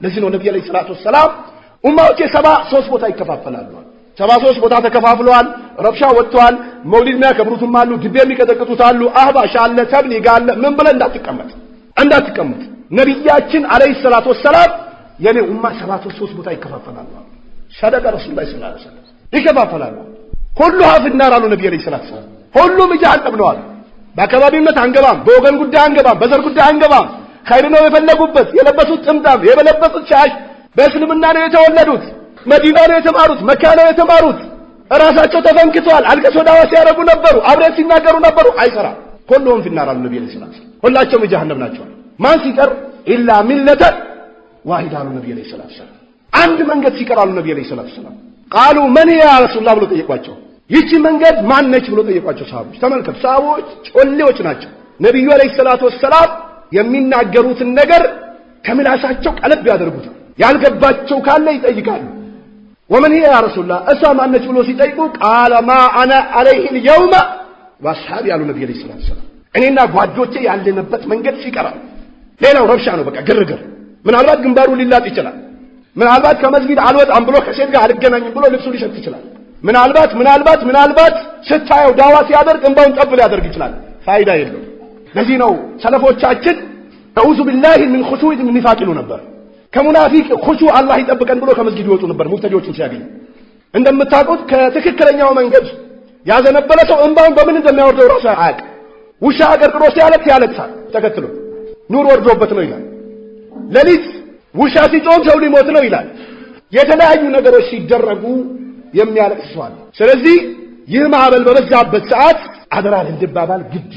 ለዚህ ነው ነብዩ عليه الصلاة والسلام ኡማዎቼ 73 ቦታ ይከፋፈላሉ። 73 ቦታ ተከፋፍለዋል። ረብሻ ወጥተዋል። መውሊድ የሚያከብሩትም አሉ፣ ድቤ የሚቀጠቅጡት አሉ፣ አህባሽ አለ፣ ተብሊግ አለ። ምን ብለህ እንዳትቀመጥ እንዳትቀመጥ። ነቢያችን عليه الصلاة والسلام የኔ ኡማ 73 ቦታ ይከፋፈላሉ። صدق رسول الله صلى الله عليه وسلم ይከፋፈላሉ። كلها في النار አሉ ነብዩ عليه الصلاة والسلام። ሁሉም ጀሃነም ነው አሉ። በአካባቢነት አንገባም፣ በወገን ጉዳይ አንገባም፣ በዘር ጉዳይ አንገባም። ኸይር ነው የፈለጉበት፣ የለበሱት ጥምጣም፣ የለበሱት ሻሽ፣ በእስልምና ነው የተወለዱት፣ መዲና ነው የተማሩት፣ መካ ነው የተማሩት። እራሳቸው ተፈንክተዋል። አልቅሶ ዳዋ ሲያደርጉ ነበሩ፣ አብረን ሲናገሩ ነበሩ። አይሰራም። كلهم في النار አሉ ነብዩ عليه الصلاة والسلام። ሁላቸውም የጀሃነም ናቸው። ማን ሲቀር إلا ملة واحدة አሉ ነብዩ عليه الصلاة والسلام። አንድ መንገድ ሲቀር አሉ ነብዩ عليه الصلاة والسلام። قالوا من يا رسول الله ብሎ ጠየቋቸው። ይቺ መንገድ ማን ነች ብሎ ጠየቋቸው ሰሃቦች። ተመልከቱ፣ ሰሃቦች ጮሌዎች ናቸው። ነብዩ عليه الصلاة والسلام የሚናገሩትን ነገር ከምላሳቸው ቀለብ ያደርጉታል። ያልገባቸው ካለ ይጠይቃሉ። ومن هي يا رسول الله እሷ ማነች ብሎ ሲጠይቁ قال ما أنا عليه اليوم وأصحابي አሉ ነብዩ عليه الصلاة والسلام። እኔና ጓዶቼ ያለንበት መንገድ ሲቀራል። ሌላው ረብሻ ነው፣ በቃ ግርግር። ምናልባት ግንባሩ ሊላጥ ይችላል። ምናልባት ከመስጊድ አልወጣም ብሎ ከሴት ጋር አልገናኝም ብሎ ልብሱ ሊሸጥ ይችላል። ምናልባት ምናልባት ምናልባት ስታየው ዳዋ ሲያደርግ እንባውን ጠብ ሊያደርግ ይችላል። ፋይዳ የለውም። ለዚህ ነው ሰለፎቻችን نعوذ بالله من خشوع النفاق ይሉ ነበር። ከሙናፊቅ ኹሹዕ አላህ ይጠብቀን ብሎ ከመስጊድ ይወጡ ነበር ሙብተዲዎችን ሲያገኙ። እንደምታውቁት ከትክክለኛው መንገድ ያዘነበለ ሰው እንባውን በምን እንደሚያወርደው ራሱ አያውቅም። ውሻ አቀርቅሮ ሲያለቅስ ያለቅሳል ተከትሎ ኑር ወርዶበት ነው ይላል። ሌሊት ውሻ ሲጮህ ሰው ሊሞት ነው ይላል። የተለያዩ ነገሮች ሲደረጉ የሚያለቅስ ሰው አለ። ስለዚህ ይህ ማዕበል በበዛበት ሰዓት አደራ ልንባባል ግድ።